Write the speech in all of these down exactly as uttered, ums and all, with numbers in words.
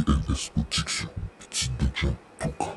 L S Production, pitit Doudjan, toukan.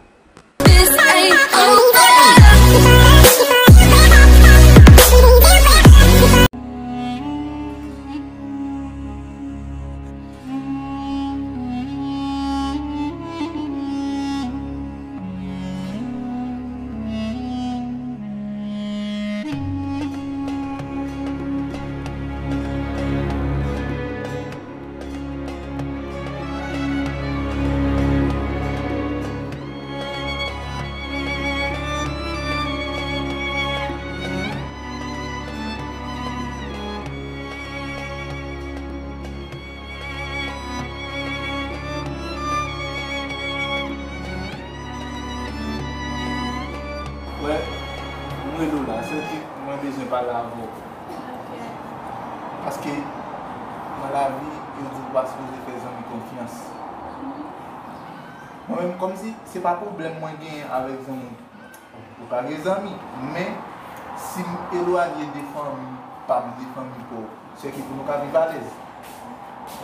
Wè, m rele w la, se ke mwen bezwen pale avè w. Paske nan lavi, yo di w pa sipoze fè zanmi konfyans. Mwen menm, kòmsi se pa pwoblèm mwen genyen avèk zanmi w. Ou ka gen zanmi, men si m elwanye de fanmi pa m, de fanmi pa w, se ke pou nou ka viv alèz.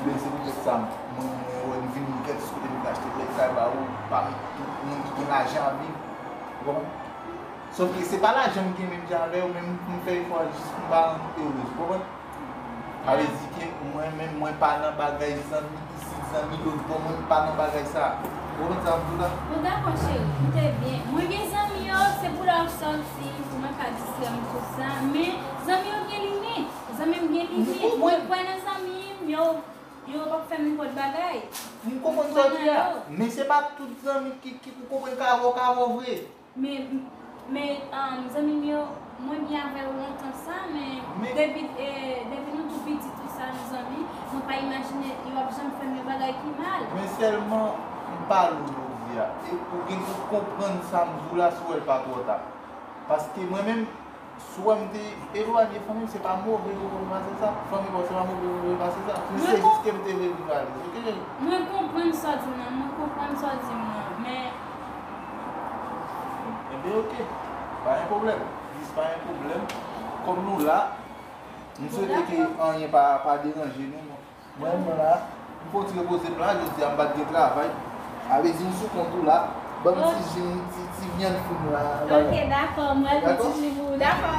Ebyen, se poutèt sa, mwen, mwen wè m vin gen ti kote m vin achte bèl kay ba ou, pami tout moun ki gen lajan ap viv. Ou konprann? Sòf ke se pa lajan m gen menm jan avè w, men m, m fè efò a jis pou m pa rann ou erez. Ou konprann? Sa vle di ke mwen menm, mwen pa nan bagay zanmi isit, zanmi lòt bò, mwen pa nan bagay sa. Ou konprann sa m di w la? Bon, dakò, cheri, m te byen. Mwen gen zanmi yo, se pou lè w sòti, pou mwen ka distrè m tout sa, men zanmi yo gen limit. Zanmi m gen limit. Mwen kwè nan zanmi m, yo, yo p ap fè m nenpòt bagay. M konprann sa w di a, men se pa tout zanmi ki, ki pou konprann ka avè w, ka avè w vre. Men, men, um, zanmi m yo, mwen byen avè yo lontan sa, men depi, eh, depi nou tou piti, tou sa, nou zanmi, mwen pa imajine yo ap janm fè m yon bagay ki mal. Men sèlman, m pale w jodi a, e ou gen pou konprann sa m di w la si w wè l pa twò ta. Paske mwen menm, si w wè m te elwanye fanmi m, se pa move move pase sa. Fanmi pa w, se pa move move pase sa. Men se jis ke m te vle viv alèz, oke, cheri? Mwen konprann sa w di m nan, mwen konprann sa w di m nan, men. Ebyen, oke. Pa gen pwoblèm. Jis pa gen pwoblèm. Kòm nou la, m swete ke anyen pa, pa deranje nou, non. Mwen, mwen la, m fè yon ti repoze m la, jodi a m pa t gen travay. Sa vle di m sou kont ou la, ban m ti ji m, ti, ti vyann fri m la. Oke, dakò, mwen al fè ti ji pou ou, dakò.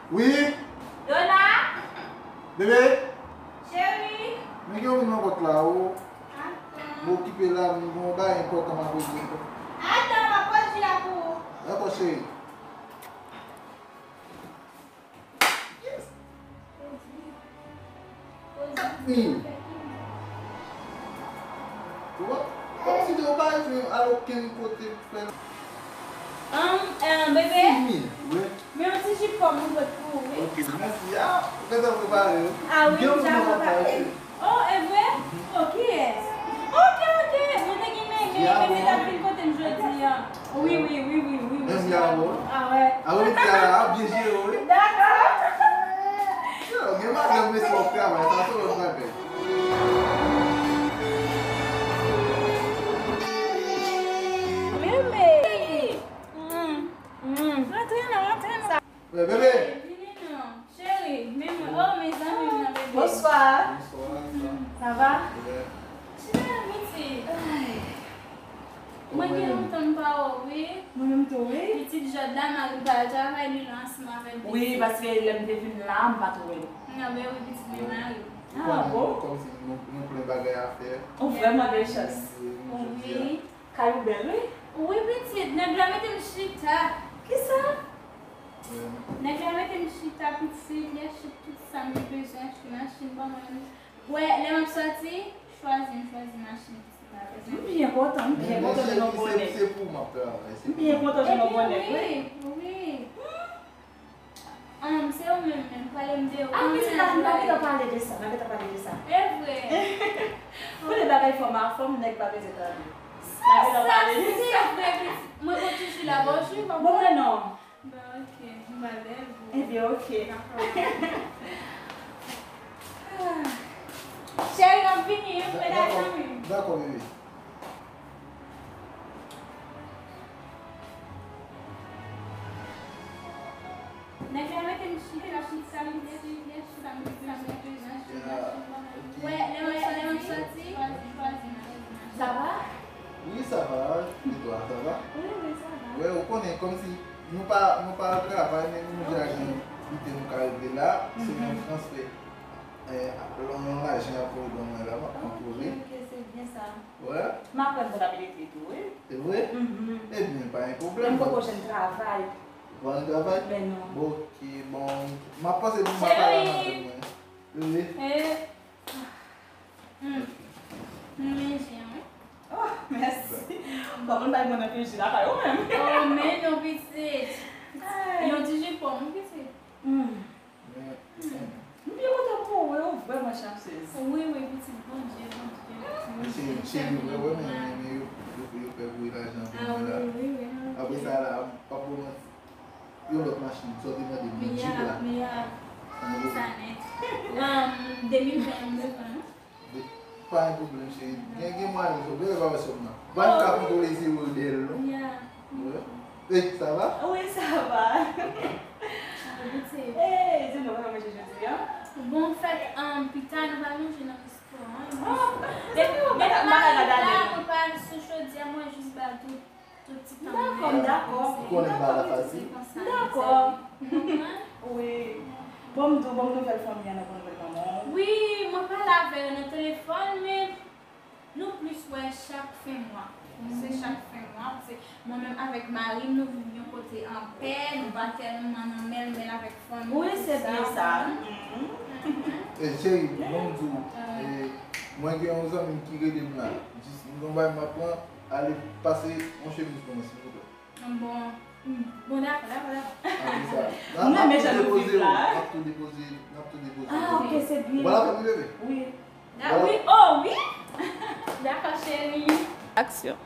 Wi. Dona. Bebe. Cheri. Men gen yon moun nan pòt la, o. Mwen okipe la, m gen yon bagay enpòtan m ap regle. Atann, m ap poze la pou ou. Dakò, cheri. Yes. Kat mil. Ou wè? Kòmsi de ou pa jwenn al okenn kote pou fè. Ahn, eh, bebe. Sis mil, wi. Men yon ti jip pòm mwen pot pou ou, wi. Ok, mèsi. A, ou gentan prepare, wi. A wi, m deja prepare. Oh, e vre? Oh, kiyès? Ok, ok. Mwen te gen men, men, men, men, t ap vin kote m jodi a. Wi, wi, wi, wi, wi, wi. Mèsi a ou. A wè. A wè, mèsi a la, byen jere, wi. Dakò. Yo, gen madanm mesye w ap travay, sa se lòt bagay. Bebe! Mm, mm. Rantre non, rantre non. Bebe! Vini non. Cheri, men mwen, oh, mezanmi, nan bebe. Bonswa. Bonswa, sa va? Sa va? Byen. Chita la, pitit. Ay. Mwen gen lontan m pa wè w, wi. Mwen menm tou, wi. Pitit Jòd la, mari m pa al travay, li la ansanm avèk pitit. Wi, paske lè m te vin la, m pa t wè l. Nan, ben wi, pitit, men mari m. Ah, bon? Kòmsi nou, nou plen bagay a fè. Ou vrèman gen chans. Wi. Kay ou bèl, wi. Wi, pitit, nèg la mete m chita. Kisa? Nèg la mete m chita, pitit, li achte tout sa m bezwen, achte machin ban mwen. Wè, lè m ap sòti, chwazi, m chwazi machin, pitit, m pa bezwen. M byen kontan, m byen kontan jwenn yon bon nèg. Se, se pou m ap travay, se pou m. M byen kontan jwenn yon bon nèg, wi. Wi, wi. Ahn, se ou menm, menm, pale m de ou. Ah, pitit la, n a gentan pale de sa, n a gentan pale de sa. E vre. Pou de bagay fanm a fanm, nèg pa bezwen tande. Sa, sa, se vre, pitit. Mwen konn toujou la, bonjou, mwen. Bon, mwen non. Bon, ok, m pral leve. Ebyen, ok. Dakò. Cheri, m ap vini, wi, m pral al zanmi m. Dakò, bebe. Nèg la mete m chita, chita, chita, chita, chita, chita. Wè, lè m ap soti. Sa va? Wi, sa va. E twa, sa va? Wi, wi, sa va. Wè, ou konnen, kòmsi nou pa, nou pa al travay, men nou deja gen kote nou ka rive la. Se yon transfè, eh, yon lajan y ap voye ban mwen la, m ap kontwole. Ok, ok, se byen sa. Wè. M aprann kontablite tou, wi. Se vre? Mhm. Ebyen, pa gen pwoblèm. Men m poko jwenn travay. Ou pa jwenn travay? Men non. Ok, bon. M ap panse pou m ap pale ak madanm mwen. Wi. Eh. Hmm. M renmen jan, wi. Oh, mèsi. Kòman bay mwen anpil ji lakay ou menm? Oh, men non, pitit. Ay. Yon ti jipon, wi, pitit. Hmm. M byen kontan pou ou, wi, ou vrèman chansez. Wi, wi, pitit, Bondye, Bondye. Cheri, cheri, wè, wè, men, men, men yo, yo, yo fè voye lajan pou mwen la. Ah, wi, wi, wi, ok. Apre sa la, m p ap ba w manti. Yon lòt machin, sa w te mande m nan, Jeep la. Miyab, miyab. Sa nèt. Wi, de mil ven an m bezwen. Pa gen pwoblèm, cheri. Gen, gen mwayen, so, gen evalyasyon nan. Ban m ka kontwole zewo dèyè l, non? Ya. Wi. E, sa va? Wi, sa va. Abitye. Ey, di nou, nou manje jodi a? Bon, anfèt, um, pita, nou pral manje nan restoran. Ah, depi, depi m pa rive la, mwen pa sou chodyè, mwen jis ba tout. Tout ti tan. Dakò, m dakò. Ou konnen bagay la fasil. Dakò. Wi. Bon, m di w, bon nouvèl fanmi an, bon nouvèl manman w. Wi, mwen pale avè yo nan telefòn, men nou plis wè chak fen mwa. Se chak fen mwa, paske mwen menm avèk mari m, nou viv yon kote anpè, nou pa tèlman nan mèl mèl avèk fanmi. Wi, se byen sa. E, cheri, bon, m di w, e, mwen gen yon zanmi m ki rele m la. Jis, m gen yon bagay m ap pran. Ale pase yon chemiz pou mwen, silvouplè. Bon, bon, dakò, dakò, dakò. Apre sa, m ap tou depoze w, m ap tou depoze, m ap tou depoze w. Ah, ok, se byen. Ou pa la fè m reve? Wi. Wi, oh, wi. Dakò, cheri. Aksyon.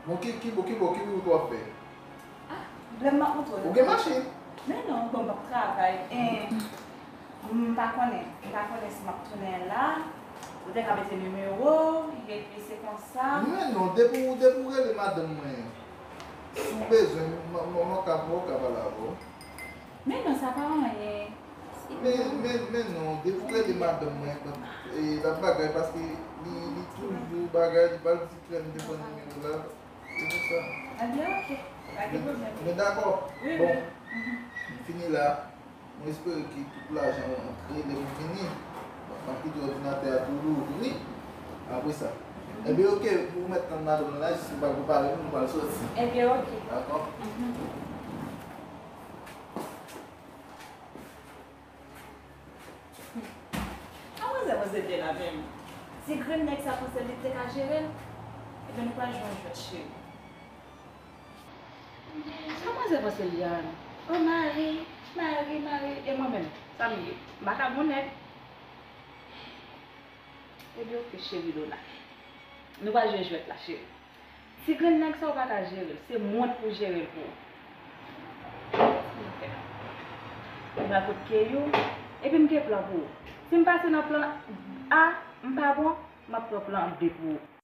Bon, ki, ki bò, ki bò, ki wout w ap fè? Ah, lè m ap montre w. Ou gen machin? Men non, bon, m p ap travay. Eh, m pa konnen. M pa konnen si m ap tounen la. Ou te ka mete nimewo w, epi se konsa. Men non, depi w, depi w rele madanm mwen an, si w bezwen, m, m, m, m ka, m ka pale avè w. Men non, sa pa anyen. Men, men, men non, depi w rele madanm mwen, e, l ap bagay, paske li, li toujou bagay, li pa di frè m te pran nimewo la. Se pou sa. Ebyen, ok. Pa gen pwoblèm. Men dakò. Wi, wi. Bon, m fini la. Mwen espere ke tout lajan yo antre lè m vini. M ap kite òdinatè a tou louvri. Apre sa. Ebyen, ok, pou w mèt tann madanm nan la, jis m pral prepare m, m pral soti. Ebyen, ok. Dakò? A manzè, manzè bèl avè m. Ti grenn nèg sa panse li te ka jere l? Ebyen, nou pral jwe yon jwèt, cheri. Sa manzè panse l ye a? O mari, mari, mari, e mwen menm, sa m ye? M pa ka bon nèg. Ebyen, ok, cheri Lona. Nou pral jwe jwèt la, cheri. Ti grenn nèg sa ou pa ka jere l, se mwen k pou jere l pou ou. M pral kot Keyou, epi m gen plan pou ou. Si m pase nan plan A, m pa bon, m ap pran plan B pou ou.